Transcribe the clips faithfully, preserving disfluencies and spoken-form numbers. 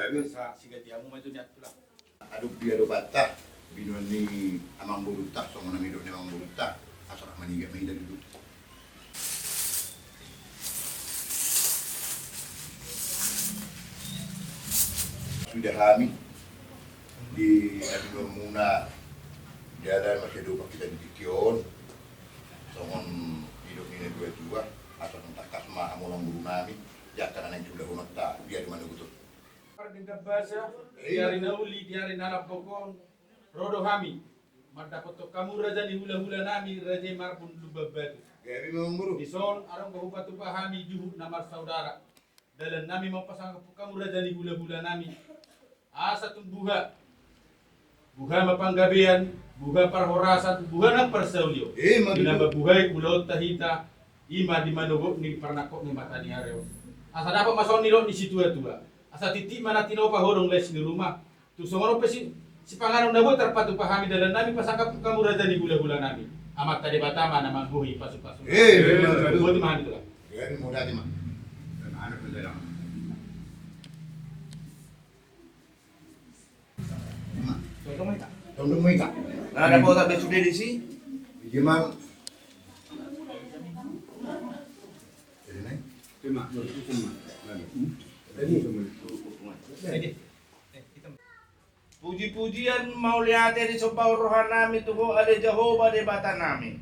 Asa sigati hamu ma jo nian tulang. Adong dia do banta, binoan ni amangborunta, songon na nidok ni amangborunta, asa rap maniga ma hita dulu. Suda hami di na binoanmuna dalan masiadopan hita di tingki on, songon nidok ni natuatua, asa tangkas ma hamu amangboru nami, di angka na naeng siulahononta di ari manogot on. Pardenggan basa, di ari na uli, di ari na lambok on, ro do hami mandapothon hamu raja ni hulahula nami, raja i Marbun Lumban Batu. Dison adong do hupatupa hami juhut na marsaudara. Dalan nami ma pasangap hamu raja ni hulahula nami. Asa tung buha, buha ma panggabean, buha parhorasan, buha nang parsaulion. Ima tutu. Di na mambuhai ulaonta hita, ima di manogot ni parnangkok ni mata ni ari on. Asa dapot ma songon nidok ni situatua. Asa titi ma na tinopa, hodong les ni ruma. Tung songon on pe si, sipanganon na boi tarpatupa hami, dalan nami pasangap hamu raja ni hulahula nami. Amanta Debata ma na mambuhai pasupasu. Ima tutu. Boti ma hami tulang. Ima tutu. Tondong ma hita. Nah, ada potak be sude disi. Ima. Pujipujian mauliate disombahon roha nami tu Ho ale Jahowa Debata nami,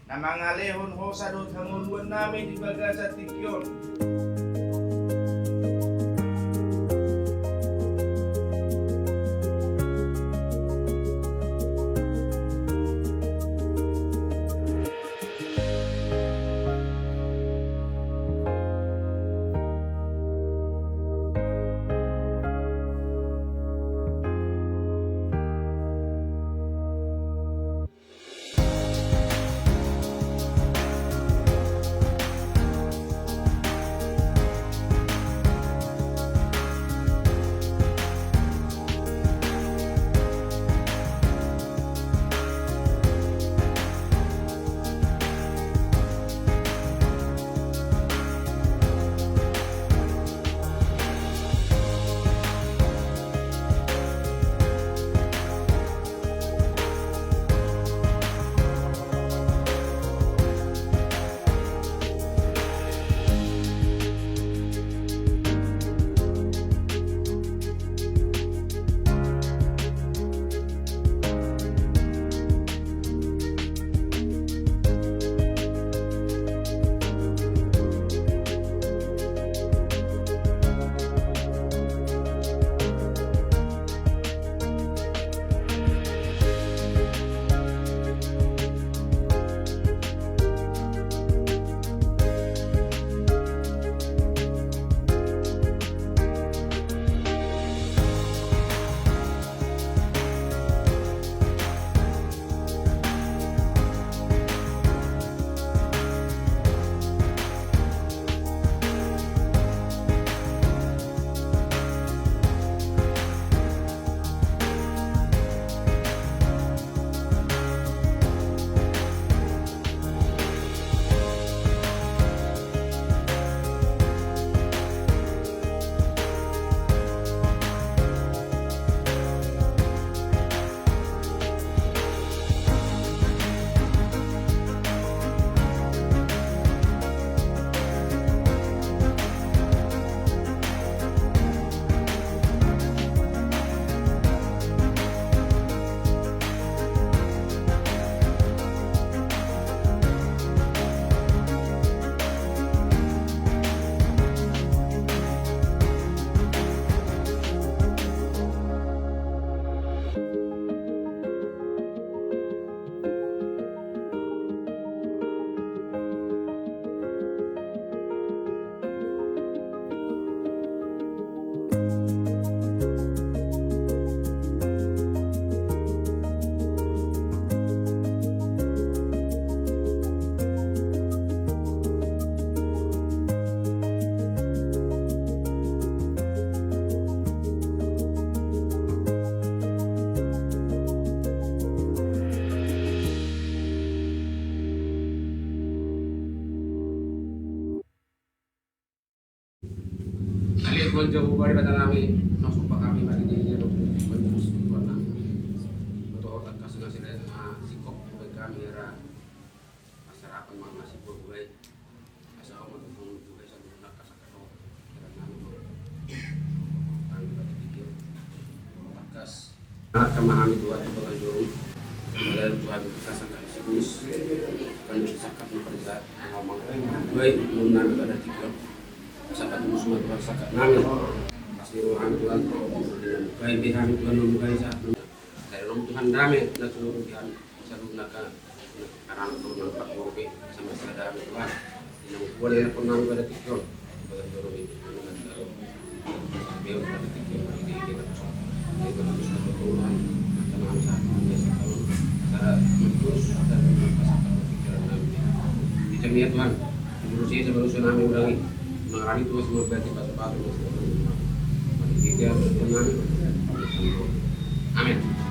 na mangalehon hosa dohot hangoluan nami di bagasan tingki on. Ale Tuhan Jahowa Debata nami, na Angka ma hami Tuhan tu bagas joro, mauliate Tuhan, sangkap sikulus, kan sangkap na kerja, ngomong, gue, belum nami pada tiga, sangkap tulus ma Tuhan, sangkap nami, pasti rohani Tuhan, gue, be hami Tuhan, mau gue, sa, dari nom Tuhan dame, na seluruh Tuhan, saluhutna angka, anak turunan, empat boru, sama sada dame Tuhan. Yang boleh pun nang pada tiga. Pada tiga ini, nang pada tiga. Dia pada tiga, ini dia pada tiga. Dia pada tiga, pada Tuhan. Macam mana saat ini, saat ini, cara terus dan pasangan pikiran nanti. Di jamiah Tuhan, menurut saya, sama usaha nami ulangi. Mengarani Tuhan semua berarti batu-batu, Tuhan. Mari kita berkenan. Amin.